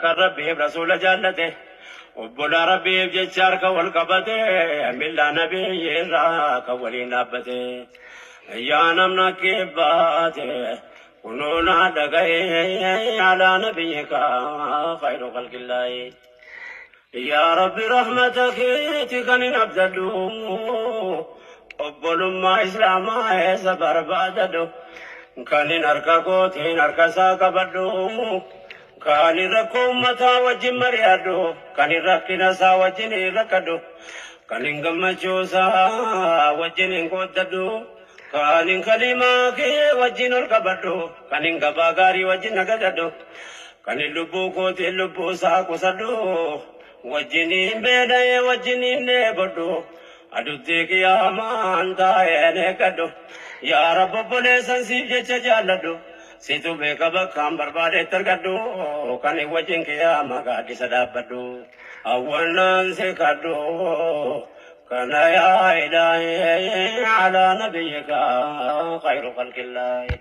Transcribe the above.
Kan Rabbiif Rasuula jaallate, obbolaa Rabbiif jecha harka wal qabate, millaa nabiyyi irraa kan waliin dhaabbate. Yaa namna kibbaate, kunoo naa dhaga'e, alaa nabiyyika khayru khalqillaahi. Yaa Rabbi rahmata keeti kan hin abdadhu, obbolummaa Islaamaa eessa barbaadadhu, kan hin harka kootiin harka isaa qabadhu, kan hin rakkoo ummataa wajjin mari'adhu, kan hin rakkina isaa wajjin hin rakkadhu, kan hin gammachuu isaa wajjin hin qooddadhu, kan hin kalimaa kee wajjin ol qabadhu, kan hin gabaa gaarii wajjin nagadadhu, kan hin lubbuu kootiin lubbuu isaa qusadhu, wajjin hin beela'ee wajjin hin dheebodhu, adutti qiyaamaan taa'een eeggadhu. Yaa Rabbi obboleessan siif jecha jaalladhu, situ beeka bakkaan barbaadetti argadhu, kan hin wajjin qiyaamaa gaaddisa dhaabbadhu. Hawwannaan si kadhu kana yaa ilaahi alaa nabiyyika khayru khalqillaahi.